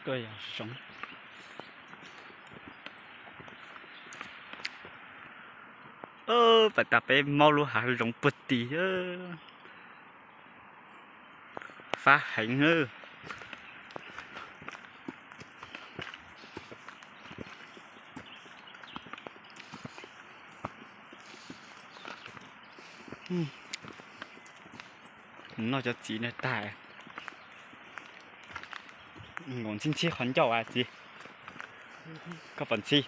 Tuaj yog zoov. Pas tas peb maub lub hav zoov puag tid, fab heev. Noj cov txiv no tag, nkaum ntxhib ntxhib qhov ncauj as txiv. Koj pom ntxhib.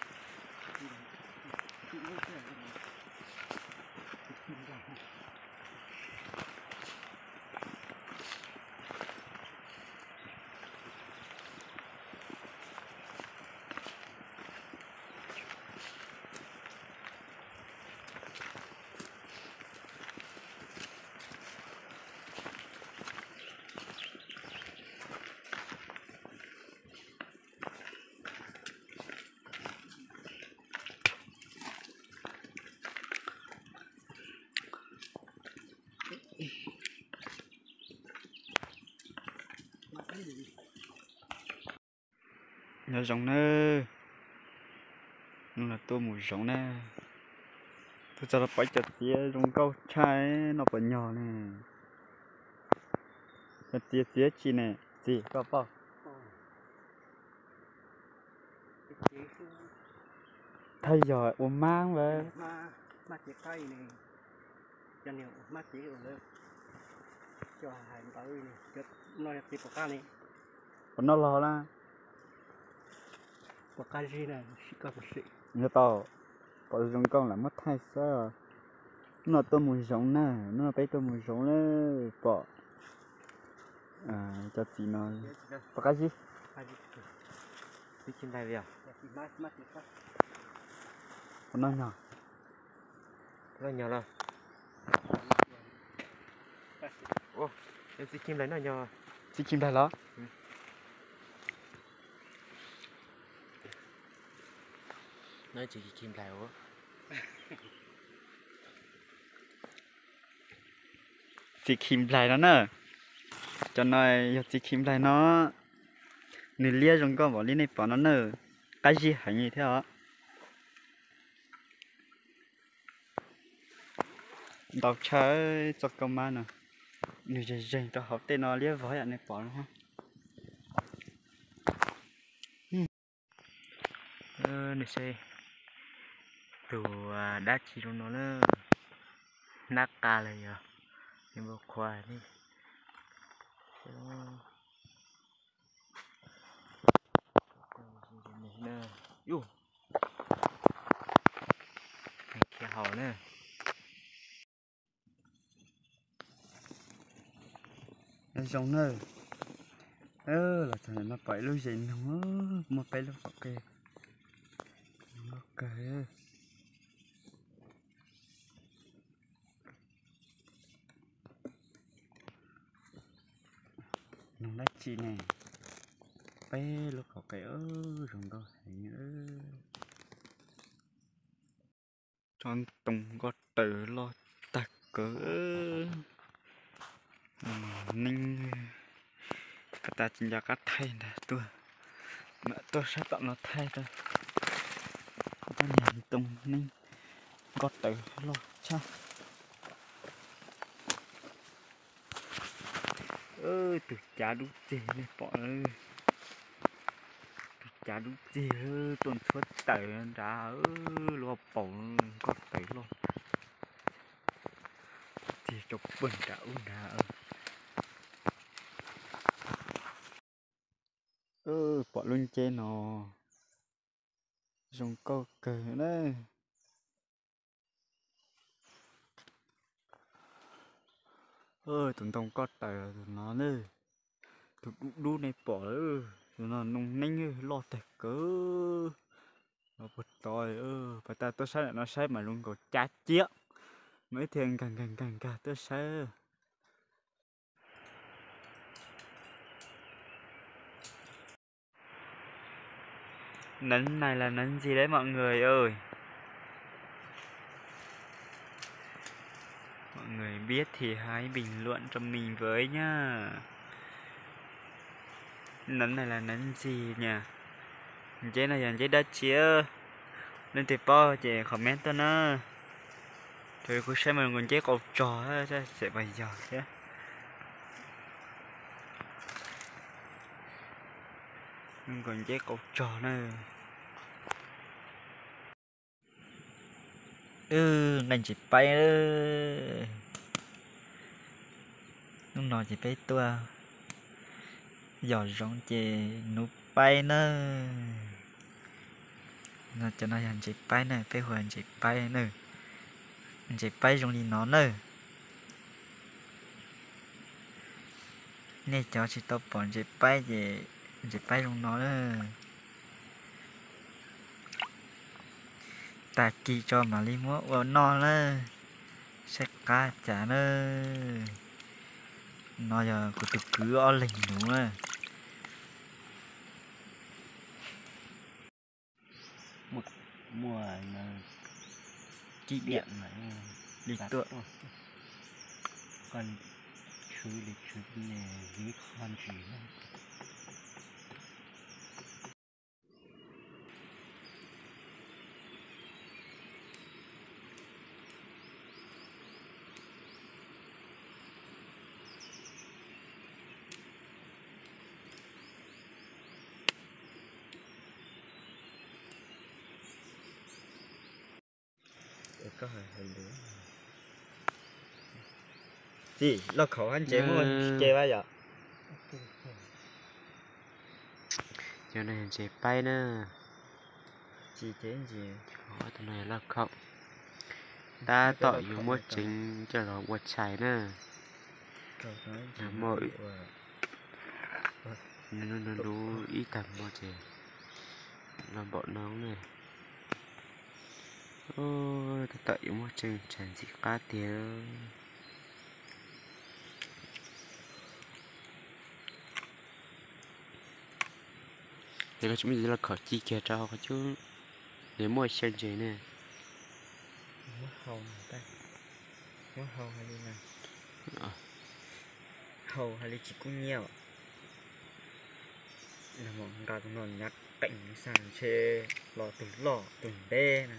Nyob zoo nawb, hnub no tuaj mus zoov na, tuaj txog los pom cov txiv zoo nkauj tshaj, noj puas nyog ne. Cov txiv, txiv tsi ne, txiv koj pom? Thaj yog ua mab lawm. Puas noj los na? Yog tau, pom zoo nkauj lam muab thaij xwb. Hnub no tuaj mus zoov na, hnub no peb tuaj mus zoov na, pom cov txiv no, pom qab zib. Puas noj nyog? Noj nyog los? Txiv Khi Nplaig noj nyog. Txiv Khi Nplaig los? Noj txiv Khi Nplaig. Txiv Khi Nplaig no na. Cov no yog txiv Khi Nplaig no. Nws liab zoo nkauj npaum li nej pom no na. Qab zib heev li thiab os. Ntau tshaj txoj kaub mab no. Nws zeeg zeeg rau hauv tej no liab vog yam nej pom no. Nws seb tus dab tsi zoo no na, nab qa los yog nws npau qhuav li. Khiav haus na. Zoo na. Los txog no pom ib lub zes noog, muaj peb lub qhov qe. Zoo nkauj kawg. Noog dab tsi ne? Peb lub qhov qe zoo nkauj heev. Tsob ntoo nkoj taws loj tag kawg. Neeb, pas tas tsis nco qab thaij ntag, tuaj, mam tuaj sab tom no thaij rau. Tsob niag ntoo neeb nkoj taws loj tshaj. Tus cav dub ceg nej pom, tus cav dub ceg tuaj ntxhuab taws nrad, lub hauv paus nkoj taws loj. Tig rau puag nram ub nrad. Pom lub nceb no zoo nkauj kawg na. Tus ntoo nkoj taws tus no na, tus dub dub nej pom, tus no noog neeb loj tag kawg. Los puag tod, pas tas tuaj saib ntawm no saib mas zoo nkaus cav ciab, mas ib thiaj nkag nkag nkag nkag tuaj saib. Nến này là nến gì đấy mọi người ơi? Mọi người biết thì hãy bình luận cho mình với nhá. Nov no las nov ntxig nias. Nceb no yog nceb dab tsi? Leej twg paub ces comment tuaj na. Rau kuv saib mas zoo nkaus nceb qau tsog, saib xyov puas yog thiab. Zoo nkaus nceb qau tsog na. Wb nqaij ntses paib. Hnub no ces peb tuaj yos zoov ces nuv paib nawb. Cov no yog ntses paib na, peb hu ntses paib na. Ntses paib zoo li no nawb. Nej cov tsis tau pom ntses paib ces ntses paib zoo no na. Tag kis tso mam li muab ua noj na, saib qab cas na. No yog kuv tus kwv ob leeg nuv na. Muaj, muaj kib diam li tuaj, koj tshwv li tshwv ib qho ntsis na. Txij loj khaum hab ntses muaj tsis ce a yom? Cov no ntses paib na. Loj khaum, tab tom yuav muab tsev coj los ua tshais na. Muaj lub ib tag hmo ces loj npaum no na. Tab tom yuav muab tsev tshais ntxim qab tiag. Es koj tsis muaj ntses loj khaum ci kiag rau hauv qhov cub, es muaj xyaw ntses ne. Muab hau, muab hau hais li, hau hais li tsis kub nyiab. Nqa tus no nyav qees xwb ntshe los tus loj tus ntev na,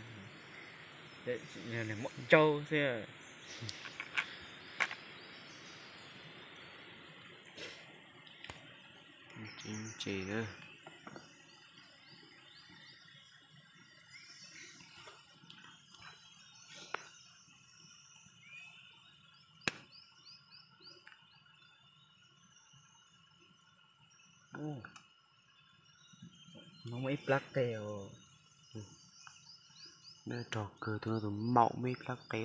nws muab ntsaub xwb. Tsev na. No muaj ib plab qe os. Rog kawg, tus no tus maum muaj ib plab qe.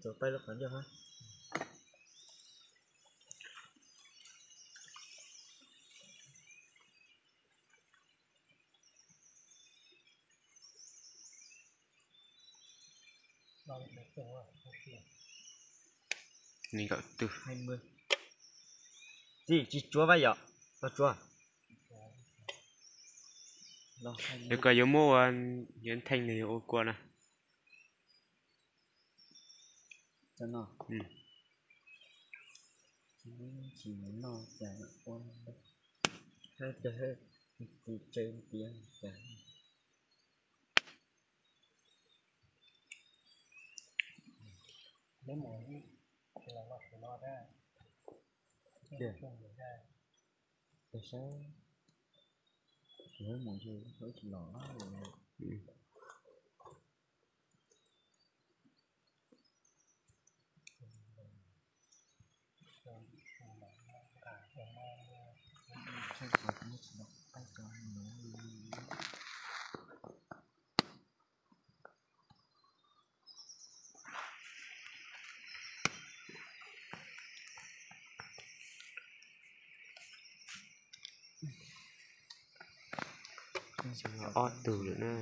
Tsuas paib lub qhov ncauj hab. Nees nkaum twg? Tsis tsuav vas yom, los tsuav. Yog koj yuav muab ua, yuav theej nws yuav ua kua na. Tsis noj cas ua, tsis tsaws tias cas. Saib, mus tsis los. Ob tug lawm na.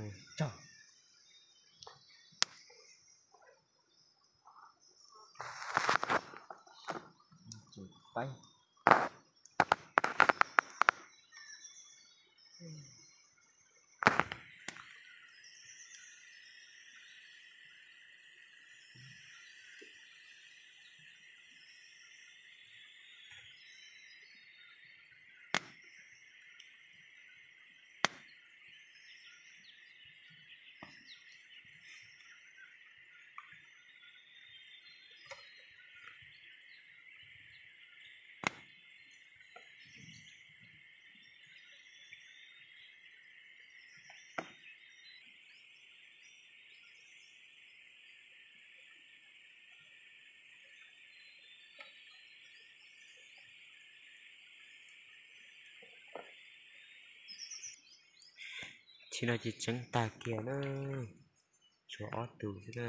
Tsis no ces tseev tag kiag na, tshuav ob tug xwb na.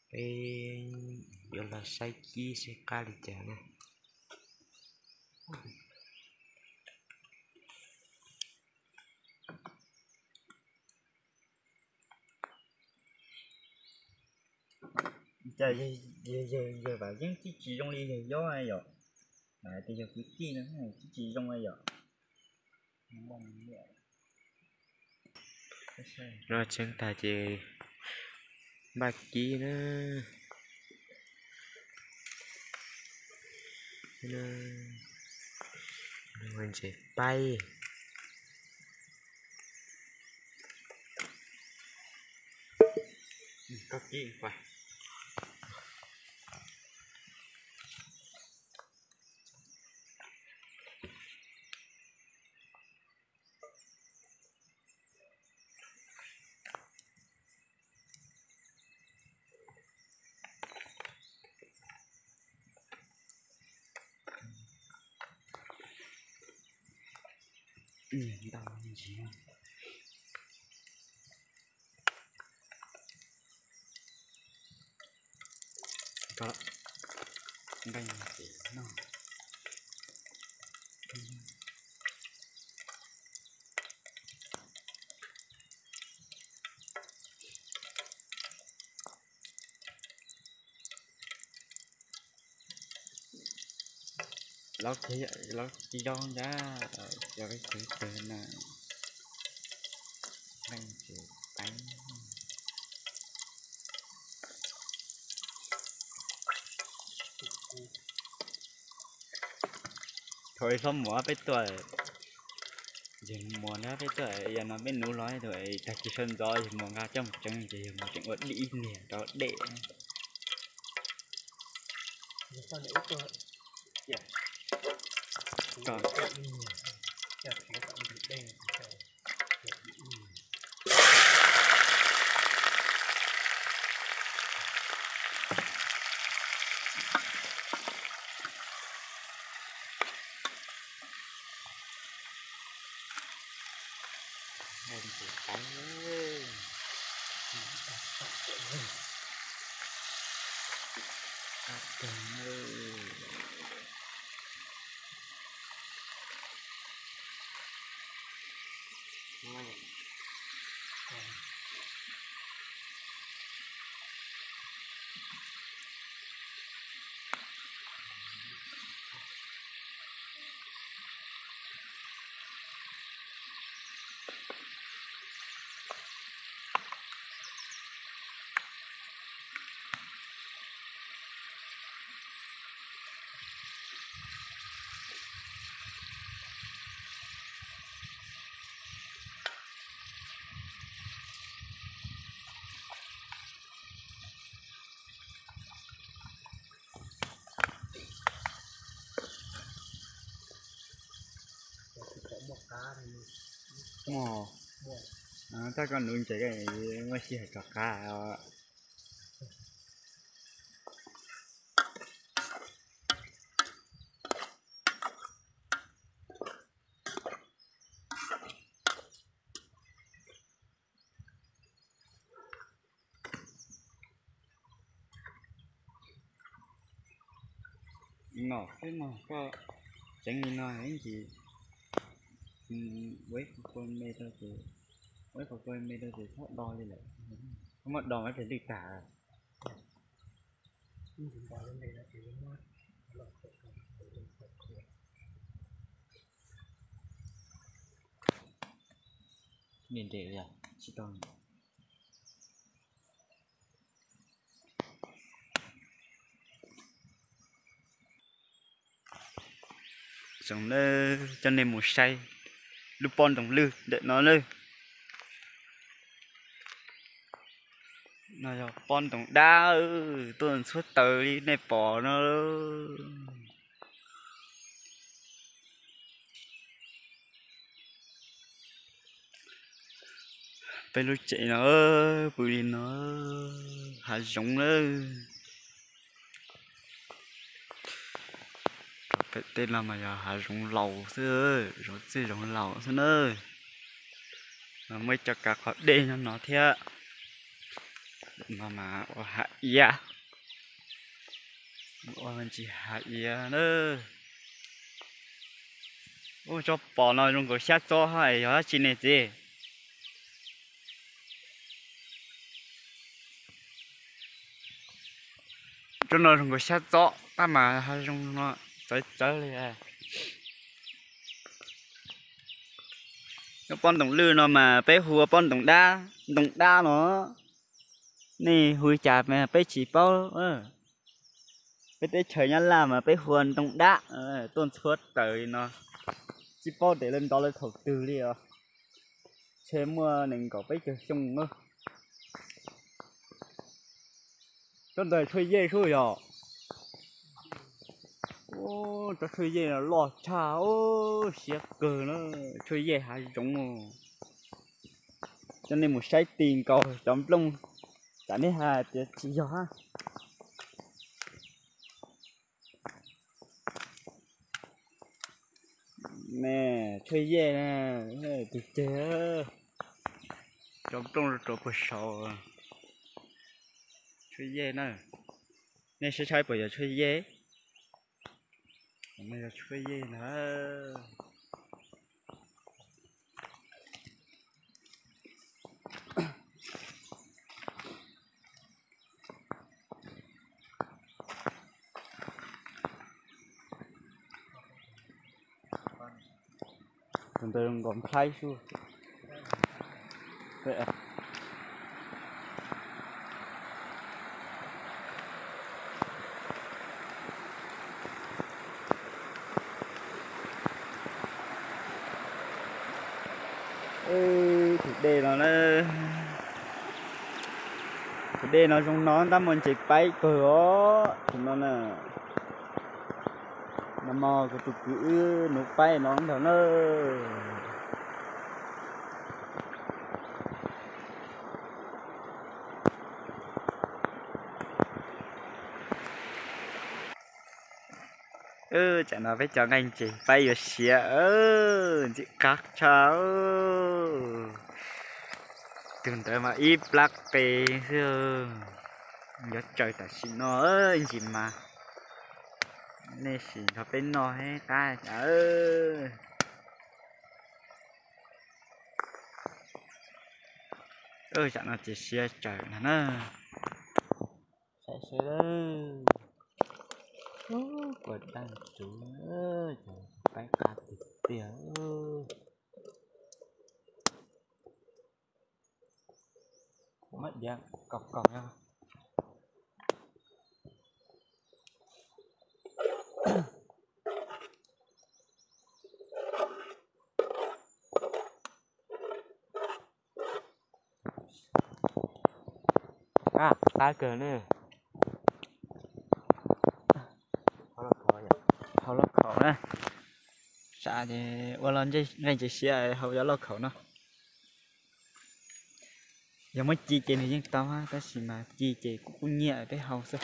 Peb yuav los saib kib seb qab li cas na. Cas yawg Vam Yeeb tib tsis zoo li yawg Yob yom? Hais tias yog kwv tij no tib tsis zoo yom? No tseev tag ces npaj kib na. Ntses paib. Ntau ntsis. Nqeej ces noj. Los tsis zoo ntag, yog peb khwv twg na, nqeej ces teeb. Thaum ib hlob muas peb tuaj, yawg muas na peb tuaj, yog no peb nuv los thaum tag kis sawv ntxov yawg muas nqa coj mus tseev ces yawg muas tseem ua dib ib niag rau dej. Muaj, tab koj nuv ntses muaj sij hawm rov qab. Nom xwb mas koj tseev li no ib ntsis, ua ib qho kua me rau ces, ua ib qho kua me rau ces txhob do li lawm, txhob muab do mas tes lwj tag. Nres nres yog tsis tau. Zoo nawb, coj nej mus saib lub pob ntoo lwj ntawm no nawb. No yog pob ntoo dab tuaj ntxhuab taws li nej pom no. Peb lub tsev no pw li no, hav zoov lawm. Pem tej no mas yog hav zoov laus xwb, zoov txwj zoov laus xwb na. Muaj ib co kav qhov dej nyob no thiab. No mas ua hav iav, ua ntsis hav iav na. Ub, tsob pos no zoo nkaus xyab txob hos, yog dab tsi ne txiv? Tsob no zoo nkaus xyab txob tab mas zoo no, txawv txawv li. Nyob pob ntoos lwj no mas peb hu ua pob ntoos dab, ntoo dab no. Nej hu cas mas peb tsis paub. Peb teb chaws Nyab Laj mas peb hu ua ntoo dab. Tuaj ntxhua taws li no, tsis paub tias lawv ntov lawv thaum twg li os. Ntshe muaj nees nkaum peb caug xyoo na. Tsob ntawd tshuaj yej sub yog. Ub, tsob tshuaj yej no loj tshaj, siab kawg na. Tshuaj yej hav zoov. Coj nej mus saib ti nkaus cov nplooj, tsam nej hais tias tsis yog. Ne, tshuaj yej, tus ceg, cov nplooj rau puag saud. Tshuaj yej na, nej saib saib puas yog tshuaj yej? Yog tshuaj yej ntag. Tus ntawd zoo nkaus nplhaib sub. Tus dej no na, tus dej no zoo no tab muaj ntses paib kawg os tus no na. Nag hmo kuv tus kwv wb nuv paib no ntag na. Tsam no peb cov nqaij ntses paib yuav siav, ntxim qab tshaj. Tus ntawd mas ib plab qe xwb, yuav tsaws tam sim no ib ntsis mas. Nej sim nrog peb noj thiab qab. Tsam no ces siav tsawm no na. Saib seb, ua daj tsuv, paib qab tiag tiag. Kuv mam diav kaus kaus no. Qab kawg ne. Hau lauj kaub na. Sam ces ua los nqaij ntses siav hau cov lauj kaub no. Yog muab ci ces nws yeej tau, tab sis mas ci ces kuj kuj nyiam peb hau xwb.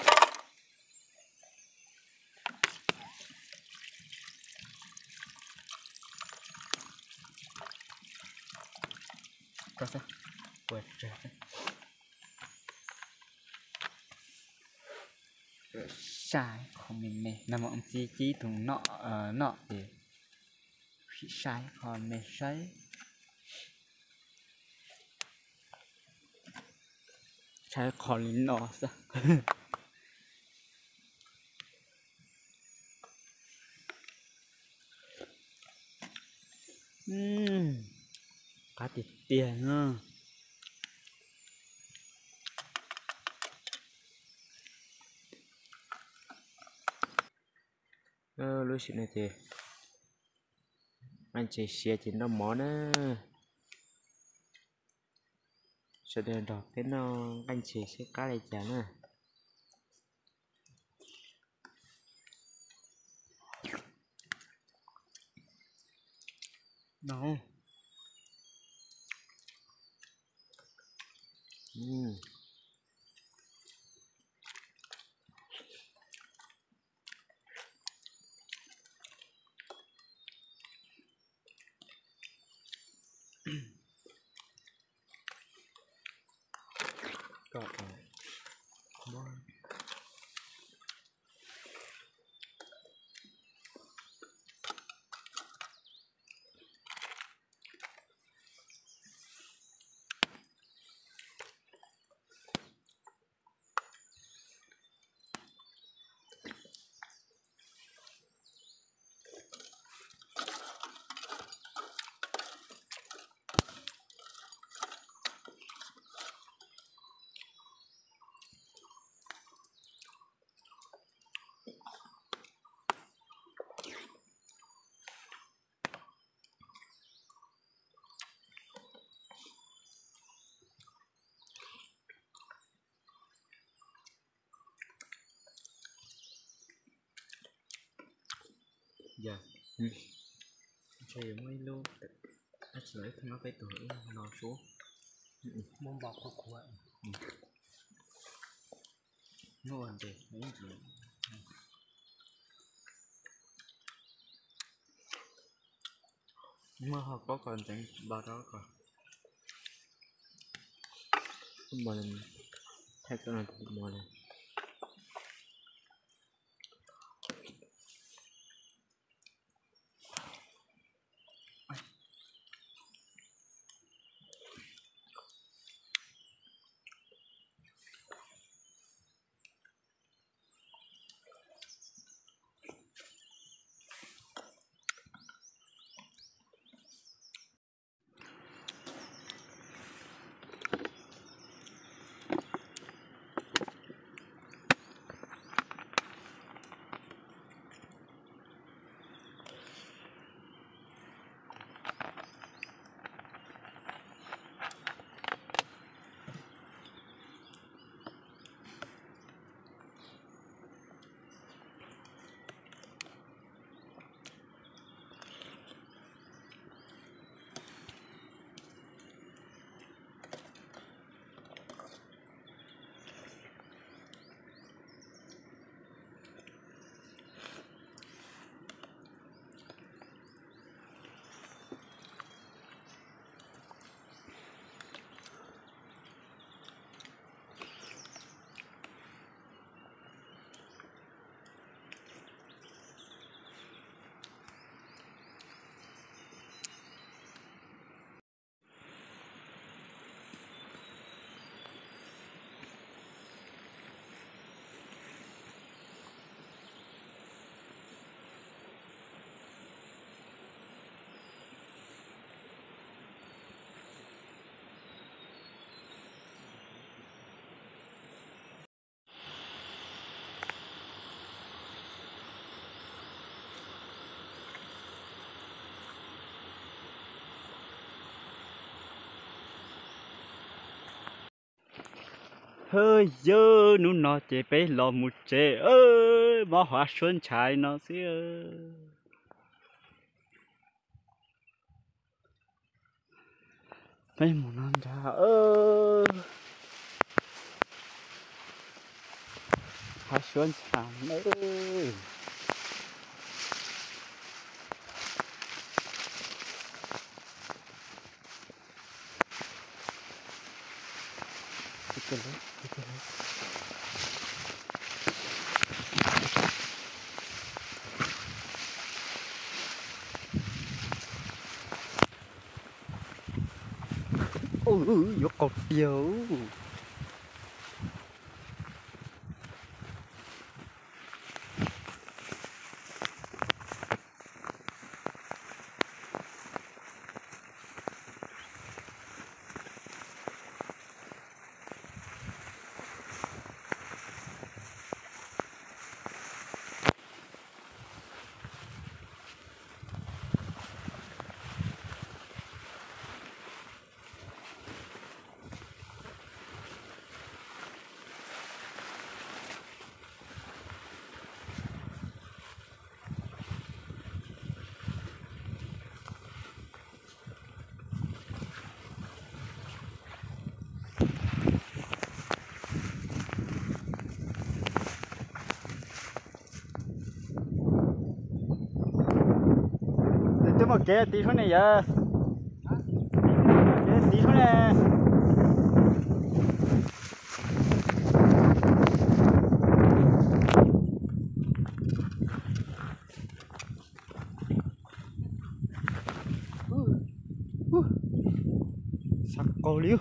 Saib qhov me me no mas ntxim ci tus noj, noj ces sim saib qhov me saib. Saib qhov li no xwb. Qab tiag tiag na. Lub sij hawm no ces nqaij ntses siav ces noj mov na. Sawv daws nrog peb noj nqaij ntses seb qab li cas na. Yog, ntshe yuav muaj ib lub, tab sis los ib tug nyob peb tug ib no sub. Muaj npau khuav khuav. Muaj ua ntses ib ntsis. Muaj ho pob kos ntxeev npau rau ko. Ub, mos li, thaij koj no tus mos li. Hwj yawg, hnub no ces peb los mus tsev, mob hov suab ntshai no xwb. Peb mus no nrad, hov suab ntshai na. Yuav qaug tiag. Twb muaj kev tiv suab ne yawg. Kev tiv suab ne. Sab qaug li.